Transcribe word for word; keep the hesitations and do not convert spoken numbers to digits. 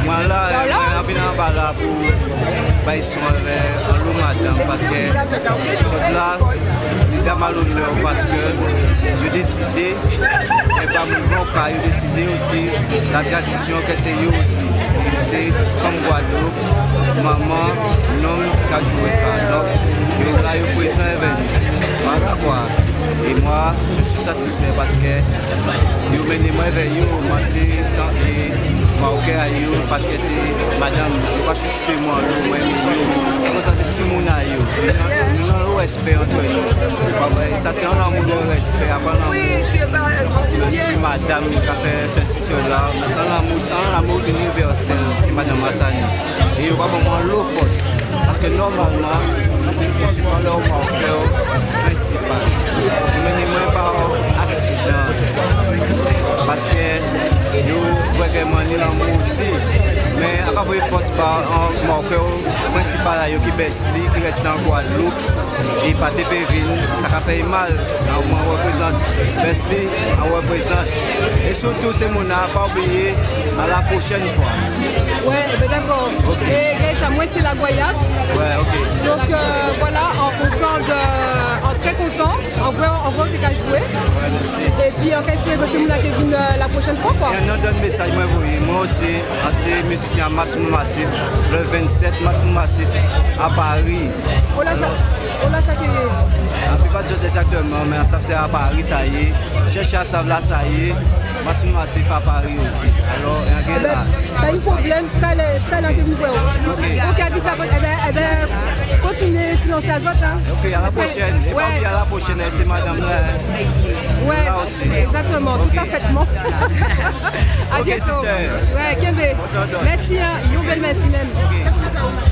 Mwen la, mwen vin anba la pou bay son avè anlo madanm, paske sòt la li da malonè, paske yo deside, e pa moun bon ka, yo deside osi la tradisyon ke se yo osi. Yo se fanm Gwadloup, manman, nonm ki ka joure ka. Donk, yo la, yo prezan avè nou. Mwen dakò. E mwen, je suis satisfait paske yo mennen mwen vè yo, mwen se tanke Mawokè a yo, paske se madanm, yo pa chouchoute mwen, yo, mwen renmen yo. Se konsa, se timoun a yo. E nou, nou nan yon respè antre nou. Sa se yon lanmou de respè, apa lanmou mesye madanm ka fè sesi sela. Men se yon lanmou, yon lanmou inivèsèl, se madanm Masani. E yo pa ban mwen anlo fòs. Paske nòmalman, je suis pas leur marqueur principal. Yo mennen mwen pa aksidan. Paske yo wè ke mwen ni lanmou osi. Men a pa voye fòs ba marqueur prensipal a yo ki Besly, ki rete an Gwadloup. E pa te pe vin, sa ka fè l mal. Mwen reprezante Besly, mwen reprezante. E sitou se moun nan, pa bliye, à la prochaine fois. Ouais, ben d'accord. Ok. Et guys, à moi c'est la Guayave. Ouais, ok. Donc euh, voilà, en content de, en très content. En vrai, en vrai, on fait qu'à jouer. Ouais, mèsi. Et puis, on espère que c'est nous qui vient euh, la prochaine fois, quoi. Gen yon lòt mesaj mwen voye. Mwen osi, se mizisyen a Massimo Massif, le vennsèt Massimo Massif a Pari. Hola, ça, hola, ça que An pe pa di zòt egzakteman, men sa se a Pari sa ye. Chèche a sav la sa ye. Massimo Massif a Pari osi. Alò, en Eh ben, gen la. pas de problème, talè, talè ke vin wè w. Ok. Ok, a pita, eh ben, eh ben, kontinye silans a zòt, hein. Ok, à la prochaine. E pa bliye à la prochaine, se madanm la. Hein. Ouais, Là aussi. Exactement, tout à fait. Ok, sister. Ouais, kenbe. Bon, bon, bon. Merci, hein. Yon bèl mèsi menm. Ok.